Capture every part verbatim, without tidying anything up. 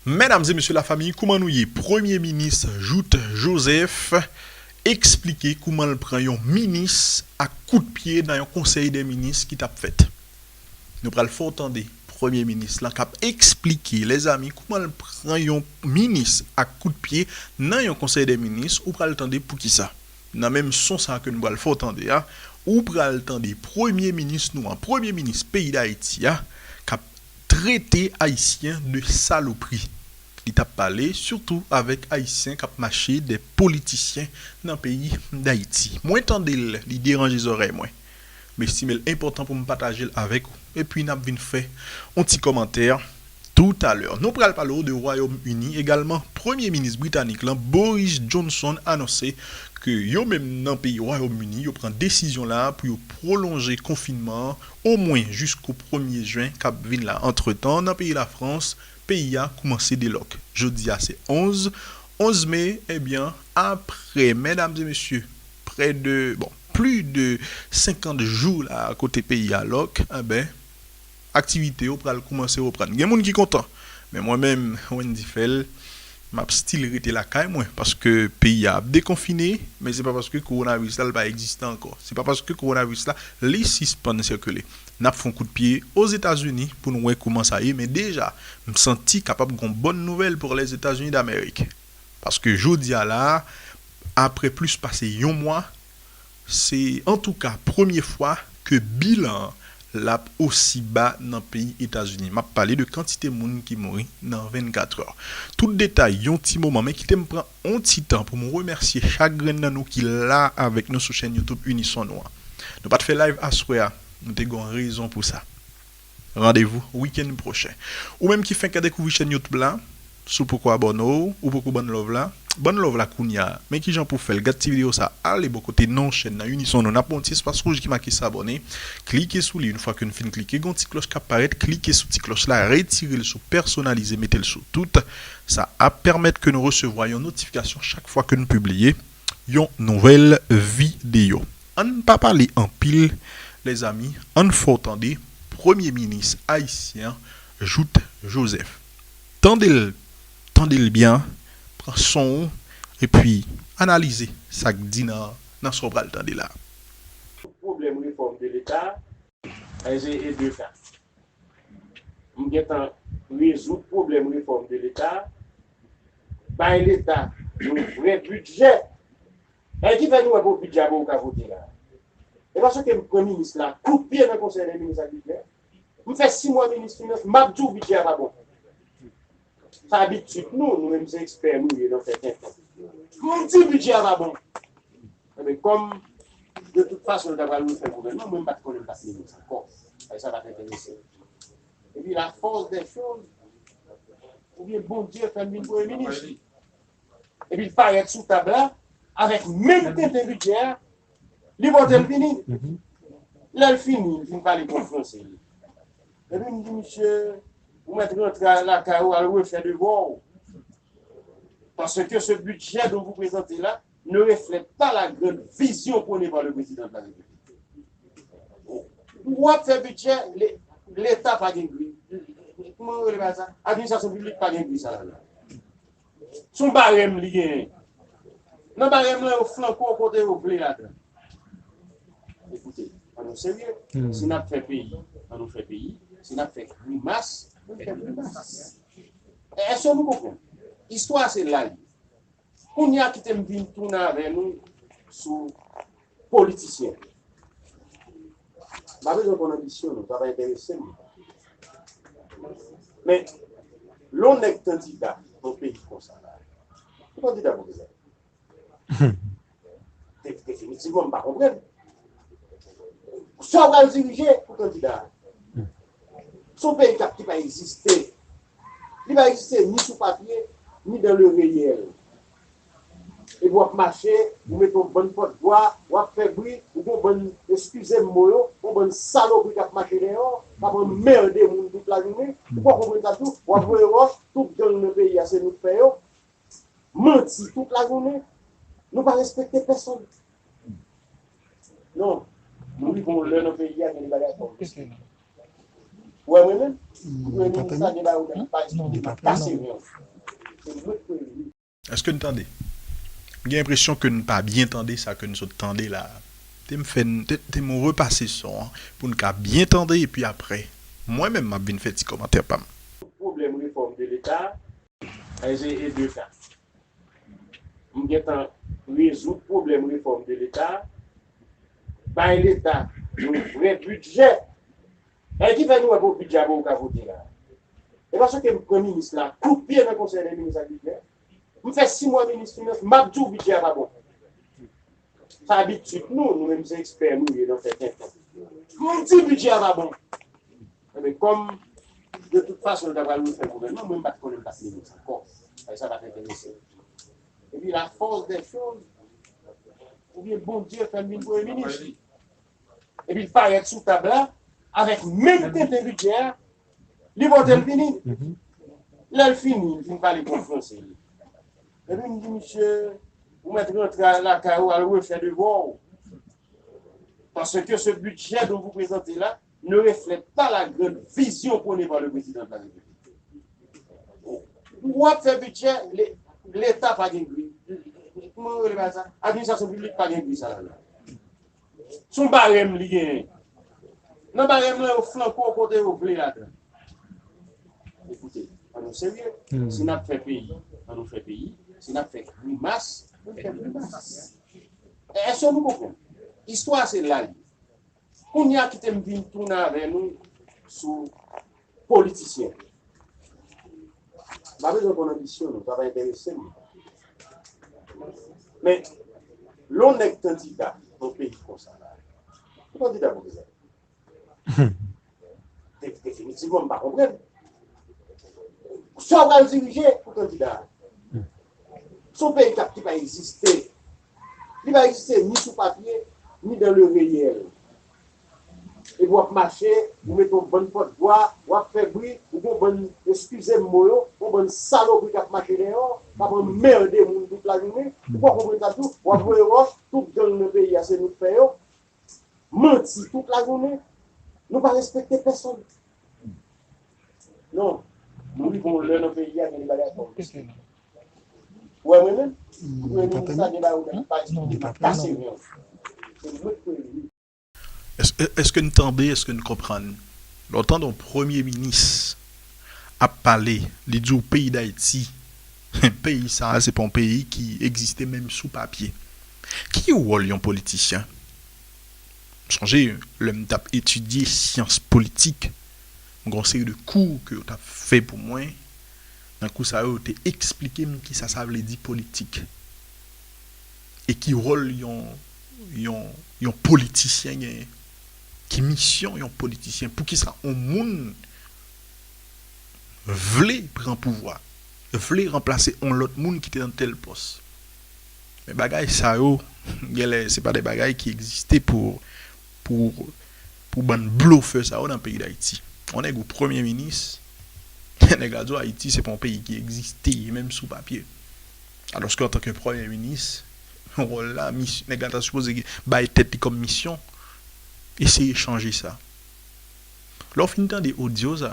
Medam e mesye lafanmi, kouman nou ye? Premye minis Jouthe Joseph eksplike kouman l pran yon minis ak kout pye nan yon konsèy dè minis ki t ap fèt. Nou pral fè w tande premye minis lan k ap eksplike, lèzanmi, kouman l pran yon minis ak kout pye nan yon konsèy dè minis. Ou pral tande poukisa. Nan menm son sa ke nou pral fè w tande a, ou pral tande premye minis nou an, premye minis peyi Dayiti a, k ap trete Ayisyen de salopri. Li t ap pale sitou avèk Ayisyen k ap mache dè politisyen nan peyi Dayiti. Mwen tande l, li deranje zòrèy mwen. M estime l enpòtan pou m pataje l avèk ou. Epi n ap vin fè yon ti kòmantè toutalè. Nou pral pale w de Wayòm Ini egalman. Premye minis britanik lan, Boris Johnson, anonse ke yo menm nan peyi Wayòm Ini, yo pran desizyon la pou yo pwolonje konfinman an omwen jisko premye jen k ap vin la. Antretan, nan peyi Lafrans, peyi a koumanse delòk. Jodi a se onz, onz me, ebyen, apre, medam e mesye, prè de, bon, plis de senkant jou la kote peyi a lòk, enben, aktivite yo pral koumanse reprann. Gen moun ki kontan, men mwen menm, Wendy Phèl, m ap still rete lakay mwen, paske peyi a ap dekonfine, men se pa paske kowonaviris la, l pa egziste ankò. Se pa paske kowonaviris la, li sispann sikile. N ap fè yon kout pye Ozetazini pou n wè kouman sa ye, men deja, m santi kapab gon bòn nouvèl pou Lèzetazini Damerik. Paske jodi a la, apre plis pase yon mwa, se antouka premye fwa ke bilan an l ap osi ba nan peyi Etazini. M ap pale de kantite moun ki mouri nan vennkat è. Tout detay yon ti moman, men kite m pran yon ti tan pou m remèsye chak grenn nan nou ki la avèk nou sou chèn YouTube Unison nou an. Nou pa t fè live aswè a, nou te gen yon rezon pou sa. Randevou wikenn pwochen. Ou menm ki fenk dekouvri chèn YouTube la, si w poko abòne w, ou poko bann love la, bann love la kounye a. Men kijan pou w fè l. Gad ti videyo sa, ale bò kote non chèn nan, Unison nou, n ap yon ti espas wouj ki make s'abonner. Klike sou li, yon fwa ke n fin klike, gen yon ti klòch k ap parèt, klike sou ti klòch la, retire l sou pèsonalize, mete l sou tout. Sa ap pèmèt ke nou resevwa yon notifikasyon chak fwa ke n pibliye yon nouvèl videyo. Ann pa pale anpil, lèzanmi, ann fè w tande premye minis ayisyen an, Jouthe Joseph. Tande l, tande l byen, pran son w, epi analize sa k di nan, nan sa w pral tande la. Pwoblèm refòm de Leta, e de ka. M gentan rezoud pwoblèm refòm de Leta, bay Leta yon vrè bidjè. E ki fè nou wè pou bidjè a pou ou ka vote la. E paske m pran minis la, kout pye nan konsèy dè minis ak bidjè. M fè sis mwa minis finans, m ap di w bidjè a pa bon. Sa abitid nou, nou menm se ekspè nou ye nan fè tenten. M di bidjè a pa bon. Enben, kòm de tout fason yo ta pral refè gouvènman, mwen m pa t konnen m pa t minis ankò. Sa pa t enterese m. Epi la force des choses, oubyen Bondye fè m vin premye minis. Epi l parèt sou tab la, avèk menm tenten bidjè a, li pote l vini. Lè l fini, li fin pale bon franse li. Epi m di, misye, ou mèt rantre lakay ou al refè devwa w. Parce que ce budget dont vous présentez là ne reflète pas la grande vision prônée par le président de la République. W ap fè bidjè, le- Leta pa gen gri. Kòman yo rele bagay sa? Administrasyon piblik pa gen gri sa la. Se yon barèm li genyen. Nan barèm lan, yo flanke w kote yo vle ladan. Ekoute, ann nou serye. Si n ap fè peyi, ann nou fè peyi. Si n ap fè grimas, ann fè grimas. Èske nou konprann? Istwa se la li ye. Kounye a kite m vin tounen avè nou sou politisyen. M pa bezwen konn anbisyon nou, sa pa enterese m. Men, lè yon nèg kandida nan yon peyi konsa la, ou kandida pou kisa? De- Definitivman, m pa konprann. Sa w pral dirije pou kandida a? Se yon peyi k ap, ki pa egziste. Li pa egziste ni sou papye, ni dans le réel. Epi w ap mache, ou mete yon bann pòtvwa, w ap fè bri, ou gen yon bann, eskize m mo yo, yon bann salopri k ap mache dèyè w, k ap anmède moun tout lajounen. Ou pa konprann sa tou, w ap voye wòch, tout gang nan peyi a se nou k fè yo. Manti tout lajounen. Nou pa respekte pèsonn. Non. Nou rive yon lè nan peyi a, gen de bagay fò w respekte. Ou wè mwen menm? Premye minis la gen bagay ou pa eksplike, m ap kase ren. Se mwen k premye minis. Èske n tande? M gen enpresyon ke n pa byen tande sa ke n sot tande la a. Te m fè n, te, te m repase son an pou n ka byen tande epi apre, mwen menm m ap vin fè ti kòmantè pa m. Pwoblèm refòm de Leta, e, e de ka. M gentan rezoud pwoblèm refòm de Leta, bay Leta yon vrè bidjè. E ki fè nou wè pou bidjè a pou ou ka vote la? E paske m pran minis la kout pye nan konsèy de minis ak bidjè. M fè sis mwa minis finans, m ap di w bidjè a pa bon. Sa abitid nou, nou menm se ekspè nou ye nan fè tenten. M di bidjè a pa bon. Enben, kòm de tout fason l ta pral refè gouvènman, mwen m pa t konnen m t ap minis ankò. Sa pa t enterese m. Epi la force des choses, oubyen Bondye fè m vin premye minis. Epi l parèt sou tab la avèk menm tenten bidjè a, li pote l vini. Lè l fini, li fin pale konfranse li. Epi m di, "Misye, ou mèt rantre lakay ou, al refè devwa w. Parce que ce budget dont vous présentez là ne reflète pas la grande vision prônée par le président de la République." W ap fè bidjè, le-, Leta pa gen gri. Kòman yo rele bagay sa? Administrasyon piblik pa gen gri sa la. Se yon barèm li genyen. Nan barèm lan, yo flanke w kote yo vle ladan. Ekoute, ann nou serye. Si n ap fè peyi, ann nou fè peyi. Si n ap fè grimas, ann fè grimas. Èske nou konprann? Istwa se la li ye. Kounye a kite m vin tounen avè nou sou politisyen. M pa bezwen konn anbisyon nou, sa pa enterese m. Men, lè yon nèg kandida nan peyi konsa, ou kandida pou kisa? De-, definitivman, m pa konprann. Sa w pral dirije pou kandida a? Se yon peyi k ap, ki pa egziste. Li pa egziste ni sou papye, ni dans le réel. Epi w ap mache, ou mete yon bann pòtvwa, w ap fè bri, ou gen yon bann, eskize m mo yo, yon bann salopri k ap mache dèyè w, k ap anmède moun tout lajounen. Ou pa konprann sa tou, w ap voye wòch, tout gang nan peyi a se nou k fè yo. Manti tout lajounen. Nou pa respekte pèsonn. Non. Nou rive yon lè nan peyi a, gen de bagay fò w eksplike. Ou wè mwen menm? Premye minis la gen bagay ou menm pa eksplike, m ap kase ren w. Se mwen k premye minis. Èske, èske n tande, èske n konprann? Lè w tande yon premye minis ap pale, li di w peyi Dayiti, peyi sa a, se pa yon peyi ki egziste menm sou papye. Ki wòl yon politisyen? M sonje, lè m t ap etidye syans politik, m gen yon seri de kou ke yo t ap fè pou mwen. Nan kou sa yo, yo te eksplike m kisa sa vle di politik. E ki wòl yon, yon, yon politisyen genyen. Ki misyon yon politisyen. Poukisa yon moun vle pran pouvwa, vle ranplase yon lòt moun ki te nan tèl pòs. Men bagay sa yo, genlè, se pa de bagay ki egziste pou, pou, pou bann blofè sa yo nan peyi Dayiti. Yon nèg ou premye minis, nèg la di w Ayiti se pa yon peyi ki egziste, menm sou papye. Alòske antanke premye minis, wòl la, mis-, nèg la ta sipoze bay tèt li kòm misyon, eseye chanje sa. Lè w fin tande odyo sa,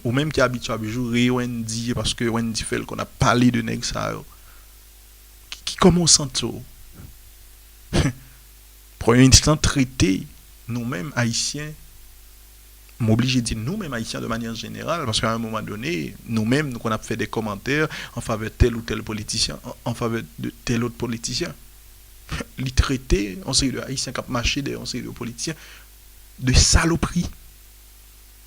ou menm ki abitye ap joure Wendy paske Wendy fè l konn ap pale de nèg sa yo, ki, ki, kòman w santi w? Premye minis lan trete nou menm Ayisyen, m oblije di nou menm Ayisyen de manyè jeneral, paske a yon moman done, nou menm, nou konn ap fè de kòmantè an favè tèl ou tèl politisyen, an, an favè de tèl lòt politisyen. Li trete yon seri de Ayisyen k ap mache dèyè yon seri de politisyen de salopri.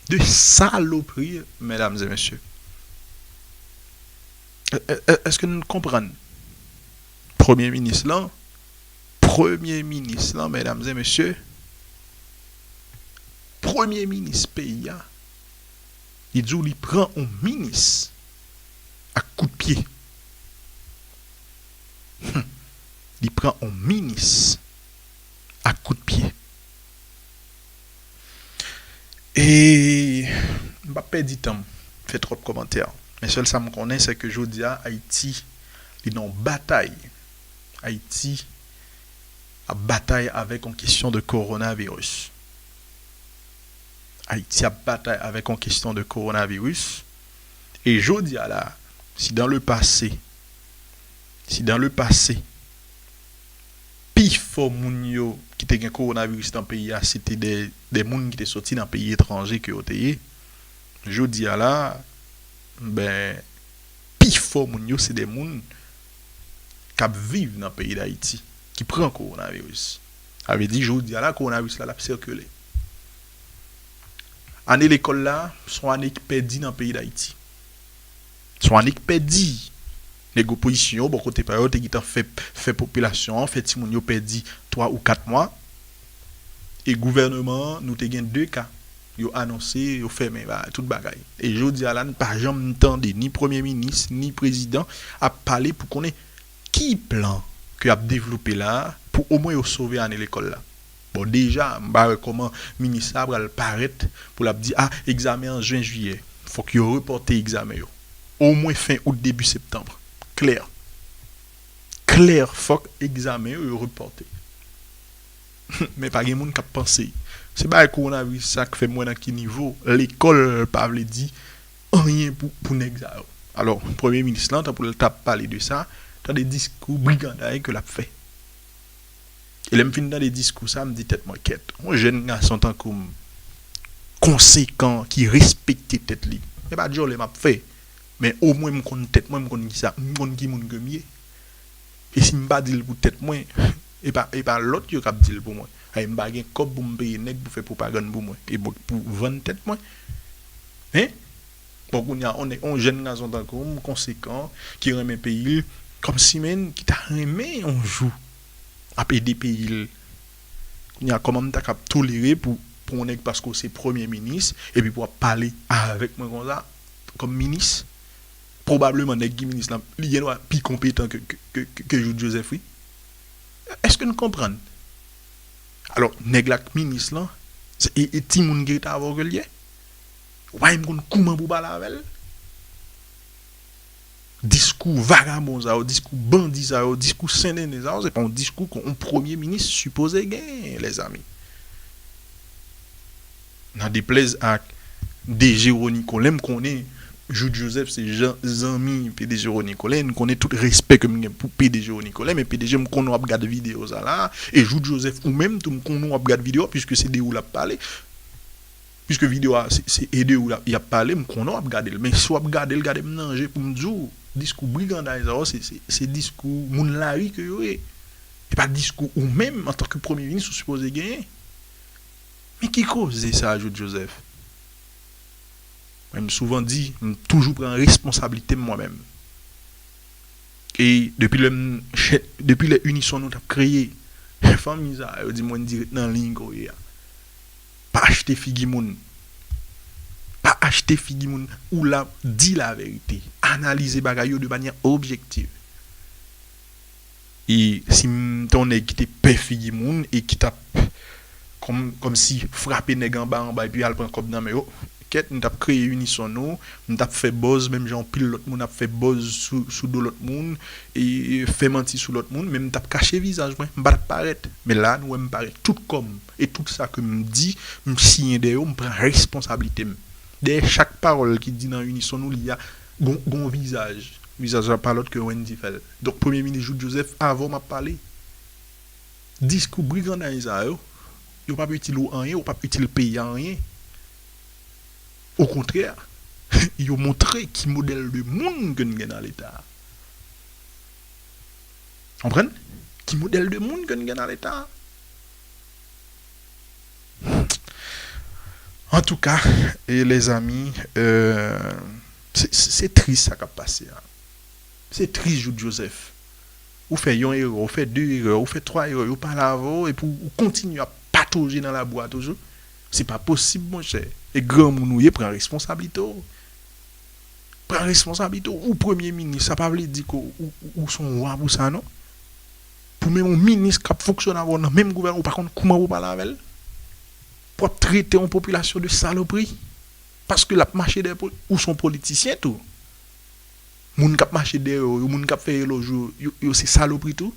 De salopri, medam e mesye. È-, è-, è-, èske n konprann? Premye minis lan, premye minis lan, medam e mesye, premye minis peyi a, li di w li pran yon minis ak kout pye. Hum. Li pran yon minis ak kout pye. E m p ap pèdi tan m fè twòp kòmantè. Men sèl sa m konnen, se ke jodi a, Ayiti, li nan yon batay. Ayiti ap batay avèk yon kesyon de kowonaviris. Ayiti ap batay avèk yon kesyon de kowonaviris. E jodi a la, si dans le passé, si dans le passé, pi fò moun yo ki te gen kowonaviris nan peyi a, se te de, de moun ki te soti nan peyi etranje ke yo te ye. Jodi a la, ben, pi fò moun yo, se de moun k ap viv nan peyi Dayiti, ki pran kowonaviris. Sa vle di, jodi a la, kowonaviris la, l ap sikile. Ane lekòl la, se yon ane ki pèdi nan peyi Dayiti. Se yon ane ki pèdi. Nèg opozisyon yo, bò kote pa yo, te gentan fè, fè popilasyon an, fè timoun yo pèdi twa ou kat mwa. E gouvènman an, nou te gen de ka. Yo anonse, yo fèmen ba, tout bagay. E jodi a la, n pa janm tande ni premye minis, ni prezidan ap pale pou konnen ki plan ke y ap devlope la pou omwen yo sove ane lekòl la. Bon, deja, m pa wè kòman minis la pral parèt pou l ap di, a, egzamen an jen, jiyè. Fòk yo repòte egzamen yo. Omwen fen out, debi septanm. Klè. Klè, fòk egzamen yo, yo repòte. Men pa gen moun k ap panse. Se bagay kowonaviris sa k fè m wè nan ki nivo lekòl pa vle di anyen pou, pou nèg sa yo. Alò, premye minis lan, tanpou l t ap pale de sa, tande diskou briganday ke l ap fè. E lè m fin tande diskou sa, m di tèt mwen, kèt, yon jèn gason tankou m, konsekan, ki respekte tèt li. E pa djòlè m ap fè, men omwen m konn tèt mwen, m konn kisa, m konn ki moun ke m ye. E si m pa di l pou tèt mwen, e pa, e pa lòt yo k ap di l pou mwen. Ay, m pa gen kòb pou m peye nèg pou fè pwopagann pou mwen. E mwen k pou vann tèt mwen. Hein? Bon, kounye a, on, on jèn gason tankou m, konsekan, ki renmen peyi l, kòmsi menm ki ta renmen yon jou ap ede peyi l. Kounye a, kòman m ta kab tolere pou, pou yon nèg paske w se premye minis, epi pou w ap pale avèk mwen konsa, kòm minis? Pwobableman, nèg ki minis lan, li gen dwa pi konpetan ke, ke, ke, ke, ke Jouthe Joseph, wi. Èske n konprann? Alò, nèg la k minis lan, se, e, e timoun ki rete avè w ke l ye? Why m konn kouman pou pale avè l? Diskou vagabon sa yo, diskou bandi sa yo, diskou sennennen sa yo, se pa yon diskou ke yon premye minis sipoze genyen, lèzanmi. Nan deplèz ak D G Rony Colin, m konnen Jouthe Joseph se jan, zanmi P D G Rony Colin, m konnen tout respè ke m gen pou P D G Rony Colin, men P D G, m konnen w ap gade videyo sa la, e Jouthe Joseph ou menm tou, m konnen w ap gade videyo a, piske se de ou l ap pale. Piske videyo a, se, se e de ou l ap, y ap pale, m konnen w ap gade l. Men si w ap gade l, gade m nan je pou m di w, diskou briganday sa yo, se, se, se diskou moun lari ke yo ye. E pa diskou ou menm, antanke premye minis, ou sipoze genyen. Men ki koze sa, Jouthe Joseph? Mwen, m souvan di, m toujou pran responsablite m mwen menm. E depi lè m, depi lè Unison nou t ap kreye, fanmi sa yo di m, Wendy, ret nan liy ke w ye a. Pa achte figi moun. Pa achte figi moun. Ou la, di laverite. Analize bagay yo de manyè objektif. E si m te yon nèg ki te pè figi moun e ki t ap kòm, kòmsi frape nèg anba anba epi al pran kòb nan men yo, kèt, m t ap kreye Unison nou, m t ap fè buzz menm jan anpil lòt moun ap fè buzz sou, sou do lòt moun, e fè manti sou lòt moun, men m t ap kache vizaj mwen, m pa t ap parèt. Men la, nou wè m parèt tout kò m, e tout sa ke m di, m siyen dèyè yo, m pran responsablite m. Dèyè chak pawòl ki di nan Unison nou li a, gon, gon vizaj. Vizaj la pa lòt ke Wendy fè l. Donk, Premye Minis Jouthe Joseph, avan m ap pale, diskou briganday sa yo, yo p ap itil ou anyen, yo p ap itil peyi a anyen. Okontrè, yo montre ki modèl de moun ke n gen nan Leta a. Konprann? Ki modèl de moun ke n gen nan Leta a? Antouka, e lèzanmi, euh, se, se, se tris sa k ap pase a. Se tris, Jouthe Joseph. Ou fè yon erè, ou fè de erè, ou fè twa erè, yo pale avè w, epi w, ou kontinye ap patoje nan labou a toujou. Se pa posib, monchè. E granmoun ou ye, pran responsablite w. Pran responsablite w. Ou premye minis, sa pa vle di ke ou, ou, ou se yon wa pou sa, non. Pou menm yon minis k ap fonksyone avè w nan menm gouvènman, ou pa konn kouman pou pale avè l. Pou w ap trete yon popilasyon de salopri. Paske l ap mache dèyè poli-, ou se yon politisyen tou. Moun k ap mache dèyè w yo, moun k ap fè elòj ou yo, yo se salopri tou.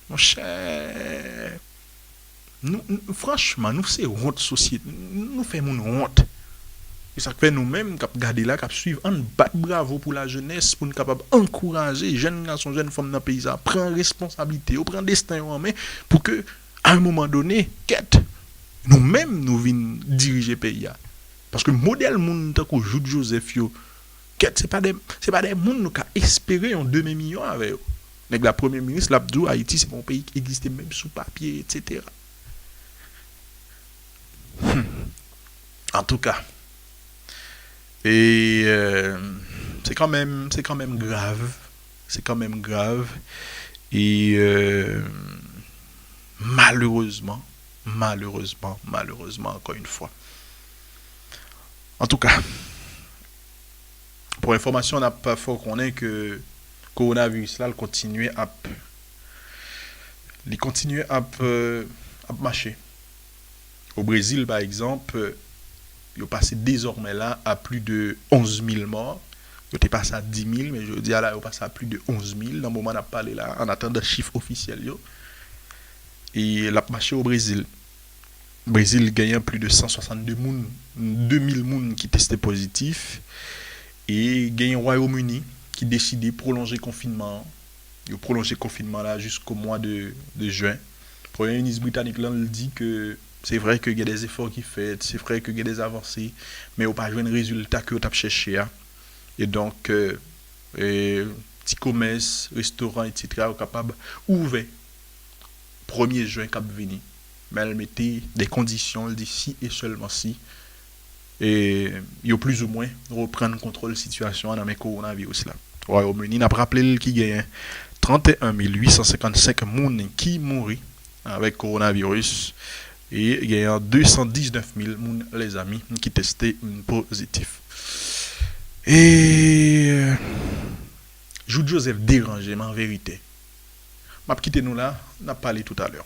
Monchè, Nou, nou- franchman, nou se wont sosyete. Nou fè moun wont. E sa k fè nou menm k ap gade la, k ap swiv, ann bat bravo pou lajenès, pou n kapab ankouraje jèn gason, jèn fanm nan peyi sa, pran responsablite yo, pran desten yo an men, pou ke, a yon moman done, kèt, nou menm, nou vin dirije peyi a. Paske modèl moun tankou Jouthe Joseph yo, kèt, se pa de, se pa de moun nou ka espere yon demen miyò avè yo. Nèg la premye minis, l ap di w Ayiti se pa yon peyi ki egziste menm sou papye, et cetera. Hmm. Antouka, e euh, se kanmenm, se kanmenm grav, se kanmenm grav, e euh, malerezman, malerezman, malerezman, ankò yon fwa. Antouka, pou enfòmasyon, n ap fè w konnen ke kowonaviris la, l kontinye ap, li kontinye ap, euh, ap mache. O Brezil, pa egzanp, yo pase dezòmè la a plis de onz mil mò. Yo te pase a dis mil, men jodi a la, yo pase a plis de onz mil nan moman n ap pale la, an atandan chif ofisyèl yo. E l ap mache o Brezil. Brezil genyen plis de san swasann de moun, de mil moun ki teste pozitif. E genyen Wayòm Ini ki deside pwolonje konfinman an. Yo pwolonje konfinman la jisko mwa de, de jen. Premye minis britanik lan, l di ke se vre ke gen de efò ki fèt, se vre ke gen de avanse, men yo pa jwenn rezilta ke yo t ap chèche a. E donk, euh, e, ti komès, restoran, et cetera, yo kapab ouvè premye jen k ap vini. Men l mete de kondisyon, l di si e sèlman si, e, yo plizoumwen reprann kontwòl sitiyasyon an nan men kowonaviris la. Wayòm Ini, n ap raple l ki genyen trannteyen mil uitsan senkannsenk moun ki mouri avèk kowonaviris e genyen desandiznèf mil moun, lèzanmi, ki teste pozitif. E Jouthe Joseph deranje m an verite. M ap kite nou la, n ap pale toutalè.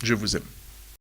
Je vous aime.